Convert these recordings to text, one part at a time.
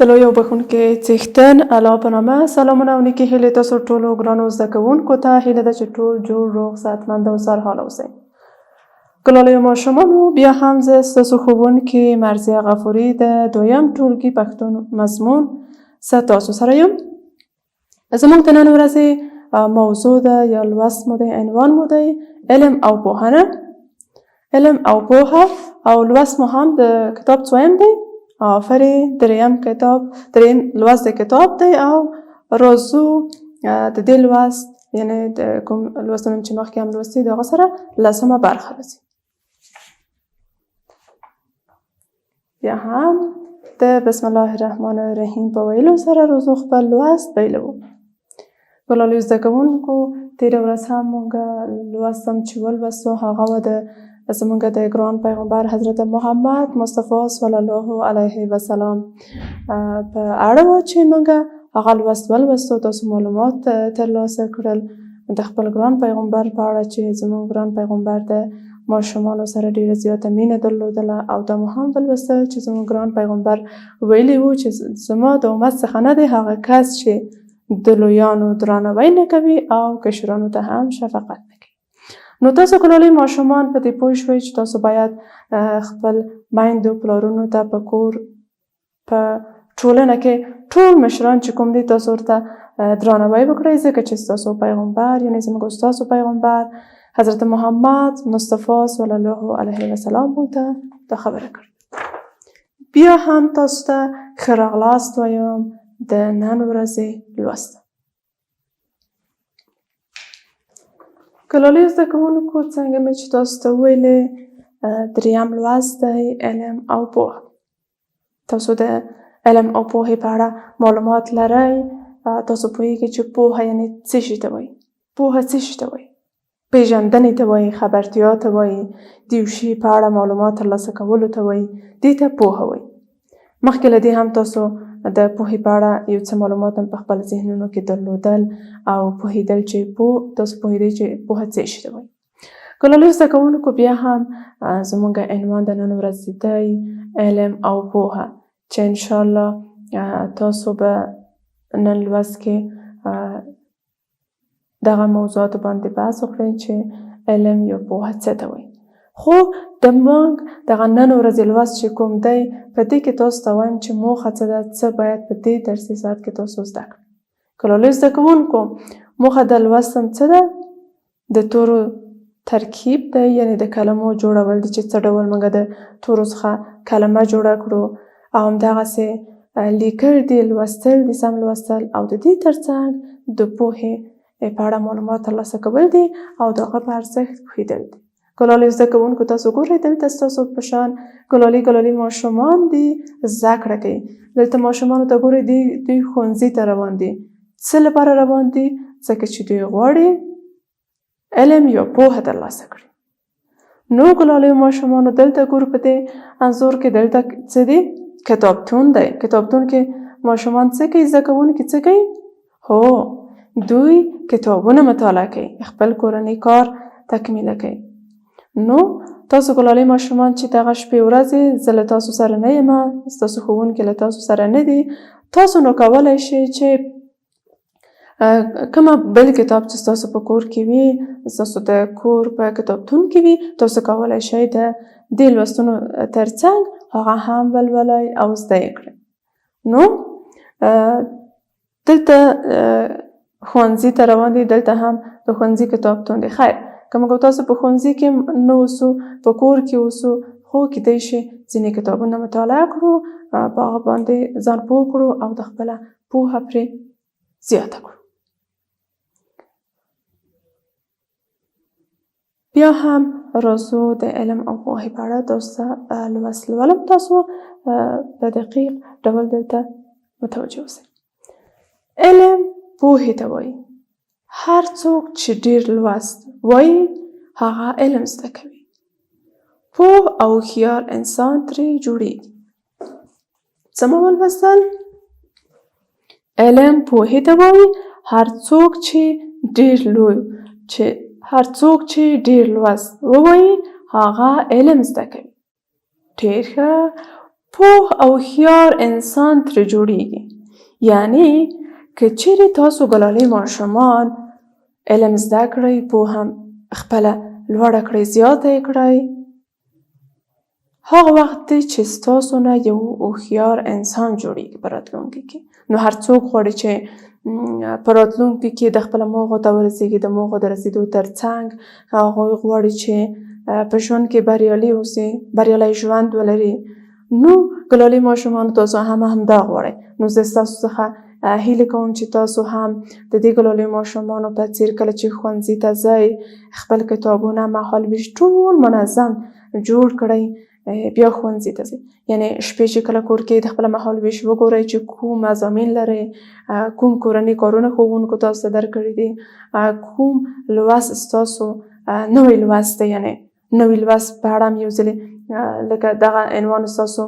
د لوی او بښونکي څښتن الله په نامه سلامونه او نیکې هیلې تاسو ټولو ګرانو زده کوونکو ته. هیله ده چې ټول جوړ، روغ، صحتمند او سرحاله اوسئ. ګلالیو ماشومانو، بیا هم زه ستاسو ښوونکې مرضیه غفوري د دویم ټولګي پښتو مضمون ستاسو سره یم. زموږ د نن ورځې موضوع ده یا لوست مو دی، عنوان مو دی علم او پوهنه. علم او پوهه او لوست مو هم د کتاب څویم دی؟ آفرین، دریم کتاب، دریم لوست د کتاب دی. او راځو د دې لوست، یعنی د کوم لوستونو چې مخکې هم لوستي، د هغه سره لسمه برخه راځي. بیا هم د بسم الله الرحمن الرحیم په ویلو سره روزو خپل لوست پیلوو. ګلالیو زده کوونکو، تېره ورځ هم مونږ لوستم چې ولوستو، هغه وه د زمونږ د ګران پیغمبر حضرت محمد مصطفی صلی الله علیه وسلم په اړه وه چې مونږ هغه لوست ولوستو. تاسو معلومات ترلاسه کړل د خپل ګران پیغمبر په اړه چې زمونږ ګران پیغمبر د ماشومانو سره ډیره زیاته مینه درلودله، او دا مو هم ولوستل چې زموږ ګران پیغمبر ویلي وو چې زما د امت څخه نه دی هغه کس چې د لویانو درناوی نه کوي او کشرانو ته هم شفقت نه کوي. نو تاسو کلالي ماشومان په دې پوه شوئ چې تاسو باید خپل میندو پلارونو ته، په کور، په ټولنه کې ټول مشران چې کوم دي، تاسو ورته درناوی وکړئ، ځکه چې ستاسو پیغمبر، یعنی زموږ ستاسو پیغمبر حضرت محمد مصطفی صلی الله علیه وسلم موږ ته دا خبره کړې. بیا هم تاسو ته ښه راغلاست وایم د نن ورځې لوست. کلالیو زده کوونکو، څنګه مې چې تاسو ته وویلې، دریم لوست دی علم او پوهه. تاسو د علم او پوهې په اړه معلومات لرئ. تاسو پوهیږئ چې پوهه یعنی څه شي ته وایي. پوهه څه شي ته وایي؟ پیژندنې ته وایي، خبرتیا ته وایي، د یو شي په اړه معلومات ترلاسه کولو ته وایي، دې ته پوهه وایي. مخکې له دې هم تاسو د پوهې په اړه یو څه معلومات هم په خپل ذهنونو کې درلودل او پوهېدل چې پوه تاسو پوهېدئ چې پوهه څه شي ته وایي. ګلالیو زده کوونکو، بیا هم زمونږ عنوان د نن ورځې دی علم او پوهه، چې انشاءالله تاسو به نن لوست کې دغه موضوعاتو باندې بحث وکړئ چې علم یا پوهه څه ته وایي. خو د موږ دغه نن ورځې لوست چې کوم دی، په دې کې تاسو ته وایم چې موخه څه ده، څه باید په دې درسي ساعت کې تاسو زده کړئ. ګلالیو زده کوونکو، موخه د لوست هم څه ده؟ د تورو ترکیب دی، یعنی د کلمو جوړول دي چې څه ډول موږ د تورو څخه کلمه جوړه کړو، او همدغسې لیکل دي، لوستل دي، سم لوستل، او د دې ترڅنګ د پوهې په اړه معلومات ترلاسه کول دي او د هغه په ارزښت پوهېدل دي. ګلالي زده کوونکو، تاسو ګورئ، دلته ستاسو په شان ګلالي ګلالي ماشومان دي، زده کړه کوي. دلته ماشومانو ته ګورئ، دوی ښوونځي ته روان دي. څه لپاره روان دي؟ ځکه چې دوی غواړي علم یا پوهه ترلاسه کړي. نو ګلالیو ماشومانو، دلته ګورو په دې انځور کې، دلته څه دي؟ کتابتون دی. کتابتون کې ماشومان څه کوي؟ زده کوونکي څه کوي؟ هو، دوی کتابونه مطالعه کوي، خپل کورنی کار تکمیله کوي. نو تاسو ګلالي ماشومان چې دغه شپې ورځې زه له تاسو سره نه یم، ستاسو ښوونکي له تاسو سره نه دي، تاسو نو کولی شئ چې کومه بل کتاب چې ستاسو په کور کې وي، ستاسو د کور په کتابتون کې وي، تاسو کولی شئ د دې لوستونو ترڅنګ هغه هم ولولئ او زده یې کړئ. نو دلته ښوونځي ته روان دي، دلته هم د ښوونځي کتابتون دی. خیر، که موږ تاسو په ښوونځي کې نه اوسو، په کور کې اوسو، خو کیدای شي ځینې کتابونه مطالعه کړو، په هغه باندې ځان پوه کړو او د خپله پوهه پرې زیاته کړو. بیا هم راځو د علم او پوهې په اړه تاسو ته لوست لولم، تاسو په دقیق ډول دلته متوجه اوسئ. علم پوهې ته وایي. هر څوک چې ډیر لوست وایي، هغه علم زده کوي، پوه او هوښیار انسان ترې جوړیږي. څه مو ولوستل؟ علم پوهې ته وایي. هر څوک چې ډیر لوی چې هر څوک چې ډیر لوست ووایي، هغه علم زده کوي، ډیر ښه پوه او هوښیار انسان ترې جوړیږي. یعنی که چیرې تاسو ګلالي ماشومان علم زده کړئ، پوهه خپله لوړه کړئ، زیاته یې کړئ، هغه وخت دی چې ستاسو نه یو هوښیار انسان جوړیږي په راتلونکي کې. نو هر څوک غواړي چې په راتلونکي کې د خپل موخو ته ورسیږي، د موخو د رسیدو ترڅنګ هغوی غواړي چې په ژوند کې بریالي اوسي، بریالی ژوند ولري. نو ګلالي ماشومانو، تاسو هم همدا غواړئ. نو زه ستاسو څخه هیله کوم چې تاسو هم د دې ګلالي ماشومانو په څیر کله چې ښوونځي ته ځئ، خپل کتابونه، مهالویش ټول منظم جوړ کړئ، بیا ښوونځي ته ځئ. یعنی شپې چې کله کور کې د خپل مهالویش وګورئ چې کوم مضامین لرئ، کوم کورني کارونه ښوونکو تاسو ته درکړي دي، کوم لوست ستاسو نوی لوست دی، یعنی نوی لوست په اړه هم یو ځلې لکه دغه عنوان ستاسو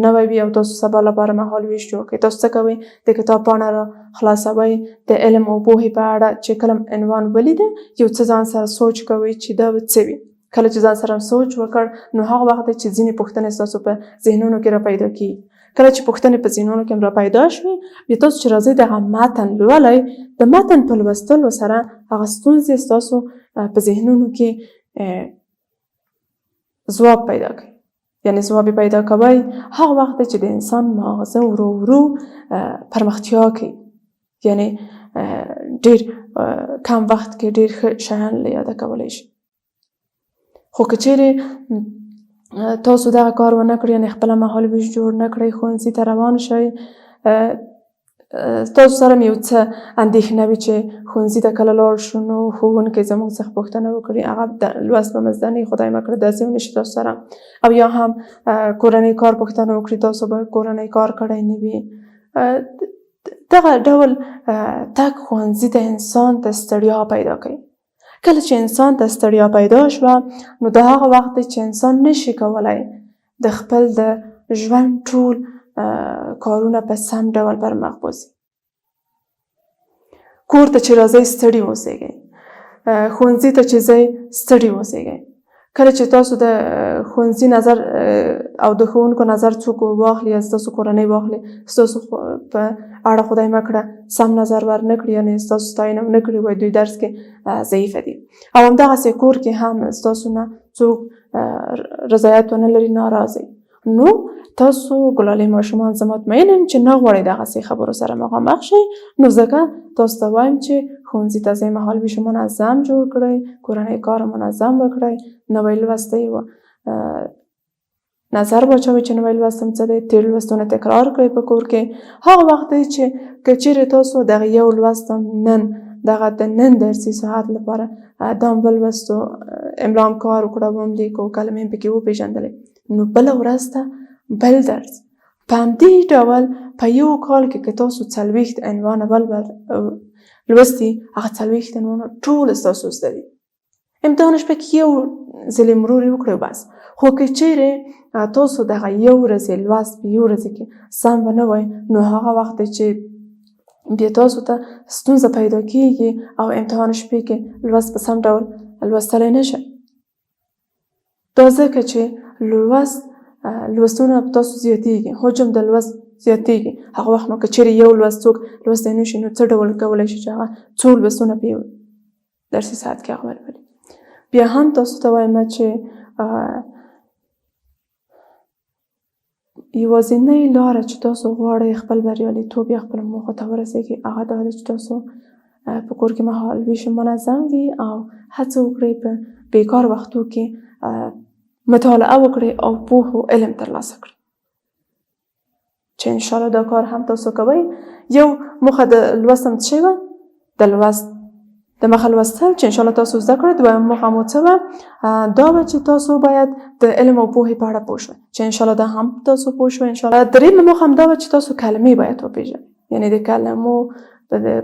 نوی وي او تاسو سبا لپاره مهالویش جوړ کړئ. تاسو څه کوئ؟ د کتاب پاڼه را خلاصوئ، د علم او پوهې په اړه چې کله عنوان ولیده، یو څه ځان سره سوچ کوئ چې دا به څه وي. کله چې ځان سره سوچ وکړ، نو هغه وخت دی چې ځینې پوښتنې ستاسو په ذهنونو کې را پیدا کیږي. کله چې پوښتنې په ذهنونو کې را پیدا شوې، بیا تاسو چې راځئ دغه متن لولئ، د متن په لوستلو سره هغه ستونزې ستاسو په ذهنونو کې ځواب پیدا کوي. یعنی ځواب یې پیدا کوي هغه وخت دی چې د انسان ماغزه ورو ورو پرمختیا کوي، یعنی ډیر کم وخت کې ډیر ښه شیان له یاده کولی شي. خو که چیرې تاسو دغه کار ونه کړئ، یعنی خپله مهالویش جوړ نه کړئ، ښوونځي ته روان شئ، تاسو سره یو څه اندېښنه وي چې ښوونځي ته کله لاړ شو نو ښوونکی زموږ څخه پوښتنه وکړي، هغه لوست به مو زده نه وي، خدای مه کړه داسې ونه شي تاسو سره، او یا هم کورنۍ کار پوښتنه وکړي، تاسو به کورنۍ کار کړی نه وي. دغه ډول تګ ښوونځي ته انسان ته ستړیا پیدا کوي. کله چې انسان ته ستړیا پیدا شوه، نو د هغه وخت دی چې انسان نشي کولای د خپل د ژوند ټول کارونه په سم ډول پر مخ بوځي. کور ته چې راځئ ستړي اوسېږئ، ښوونځي ته چې ځئ ستړي اوسېږئ. کله چې تاسو د ښوونځي نظر او د ښوونکو نظر څوک واخلي یا ستاسو کورنۍ واخلي، ستاسو په اړه خدای مه کړه سم نظر ورنه کړي، یعنی ستاسو ستاینه ونه کړي، وایي دوی درس کې ضعیفه دي. او همدغسې کور کې هم ستاسو نه څوک رضایت ونه لري، ناراضه. نو تاسو ګلالي ماشومان، زه مطمئن یم چې نه غواړئ دغسې خبرو سره مخامخ شئ. نو ځکه تاسو ته وایم چې ښوونځي ته ځئ، مهالویش منظم جوړ کړئ، کورنۍ کار منظم وکړئ، نوی لوست ته یو نظر واچوئ چې نوی لوست هم څه دی، تېر لوستونه تکرار کړئ په کور کې. هغه وخت دی چې که چیرې تاسو دغه یو لوست هم نن دغه د نن درسي ساعت لپاره دام ولوستو، املا هم کار وکړه، وم لیکو، کلمې هم پکې وپېژندلې، نو بله ورځ ته بل درس. په همدې ډول په یو کال کې که تاسو 40 عنوانه لوستي، هغه 40 عنوانه ټول ستاسو زده دي. امتحان شپه کې یو ځلې مرور یې وکړئ بس. خو که چیرې تاسو دغه یو ورځې لوست په یو ورځې کې سم ونه وای، نو هغه وخت دی چې بیا تاسو ته ستونزه پیدا کیږي او امتحان شپې کې لوست په سم ډول لوستلی نه شئ. دا ځکه چې لوستونه په تاسو زیاتیږي، حجم د لوست زیاتیږي. هغه وخت نو که چیرې یو لوست څوک لوستی نه شي، نو څه ډول کولی شي چې هغه څو لوستونه په یو درسي ساعت کې هغه ولولي؟ بیا هم تاسو ته وایم چې یوازینۍ لاره چې تاسو غواړئ خپل بریالیتوب یا خپل موخو ته ورسیږئ، هغه دا ده چې تاسو په کور کې مهالویش منظم وي او هڅه وکړئ په بیکار وختو کې مطالعه وکړئ او پوه او علم ترلاسه کړئ، چې انشاءالله دا کار هم تاسو کوئ. یو موخه د لوست هم څه شی وه؟ د لوست د مخه لوستل چې انشاءالله تاسو زده کړئ. دویم موخه مو څه وه؟ دا وه چې تاسو باید د علم او پوهې په اړه پوه شئ، چې انشاءالله دا هم تاسو پوه شئ. انشاءالله درېیمه موخه هم دا وه چې تاسو کلمې باید وپېژنئ، یعنی د کلمو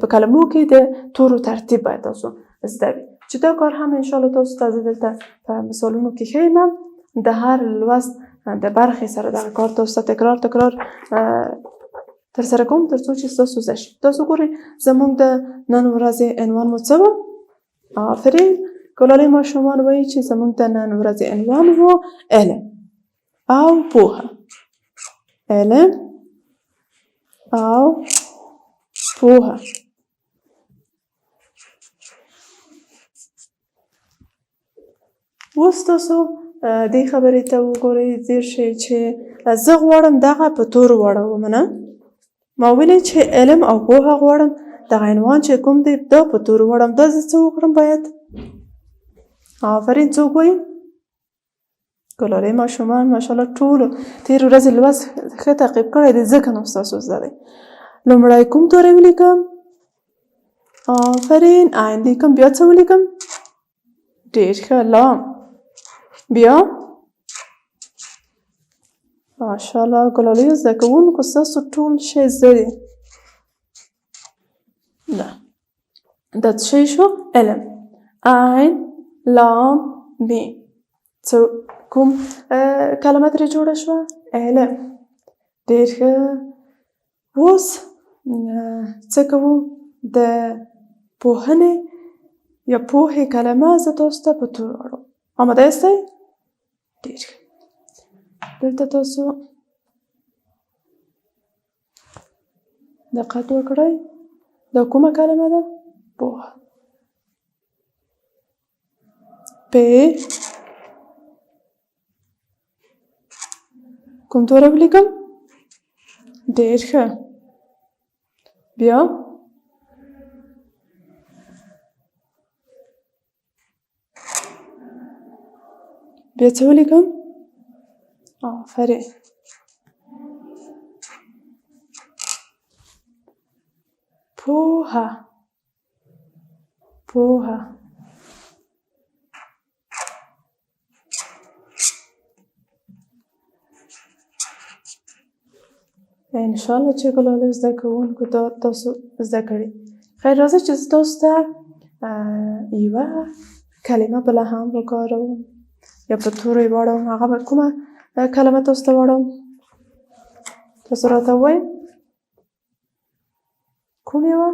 په کلمو کې د تورو ترتیب باید تاسو زده وي، چې دا کار هم انشاءالله تاسو ته زه دلته په مثالونو کې ښیم. د هر لوست د برخې سره دغه کار تاسو ته تکرار تکرار ترسره کوم تر څو چې ستاسو زده شي. تاسو ګورئ زموږ د نن ورځې عنوان مو څه و؟ آفرین ګلالۍ ماشومان وایي چې زموږ د نن ورځې عنوان و علم او پوهه. علم او پوهه. اوس تاسو دې خبرې ته وګورئ، ځیر شئ چې زه غواړم دغه په تورو واړوم. نه، ما ویلې چې علم او پوهه غواړم، دغه عنوان چې کوم دی دا په تورو واړوم. دا زه څه وکړم باید؟ آفرین، څوک وایي؟ ګلالۍ ماشومان ماشاءالله ټولو تېرې ورځې لوست ښه تعقیب کړی دی، ځکه نو ستاسو زده دی. لومړی کوم توری ولیکم؟ آفرین، عین لیکم. بیا څه ولیکم؟ ډېر ښه، لام. بیا ماشاءالله ګلالیو زده کوونکو ستاسو ټول شی زده دي. دا دا څه شی شو؟ علم. عین لام میم، څه کوم کلمه ترې جوړه شوه؟ علم. ډېر ښه. اوس څه کوو؟ د پوهنې یا پوهې کلمه زه تاسو ته په تورو اړوم. آماده یاستئ؟ ډېر ښه. دلته تاسو دقت وکړئ، دا کومه کلمه ده؟ پوهه. پ کوم توری ولیکم؟ ډېر ښه. بیا بیا څه ولیکم؟ آفرین. پوهه، پوهه. انشاءالله چې ګلالیو زده کوونکو دا تاسو زده کړي. خیر، راځئ چې زه تاسو ته یوه کلمه بله هم وکاروم یا په تورو یې واړوم. هغه به کومه کلمه تاسو ته واړوم؟ تاسو راته ووایئ کوم یوه؟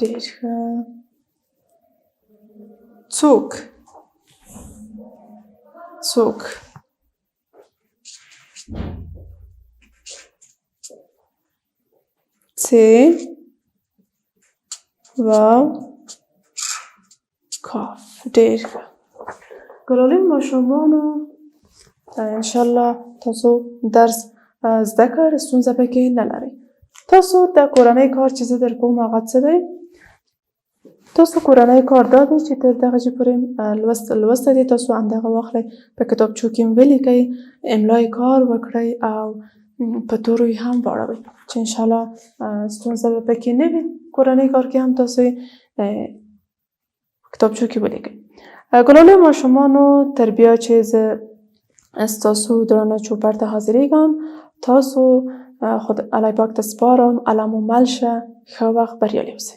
ډېر ښه. څوک؟ څوک؟ څ واو کاف. ډېر ښه ګلالي ماشومانو، انشاءالله تاسو درس زده کړ، ستونزه پکې نه لرئ. تاسو د کورنۍ کار چې زه در کوم هغه څه دی؟ تاسو کورنۍ کار دا دی چې تر دغه چې پورې لوست لوستی دی، تاسو همدغه واخلئ، په کتابچو کې ولیکئ، املا یې کار وکړئ او په تورو یې هم واړوئ چې انشاءالله ستونزه به پکې نه وي. کورنۍ کار کې هم تاسو کتابچو کې ولیکئ. ګلالیو ماشومانو، تر بیا چې زه ستاسو درانه چوپړ ته حاضرېږم، تاسو خود الله پاک ته سپارم. الله مو مل شه. ښه وخت، بریالي اوسئ.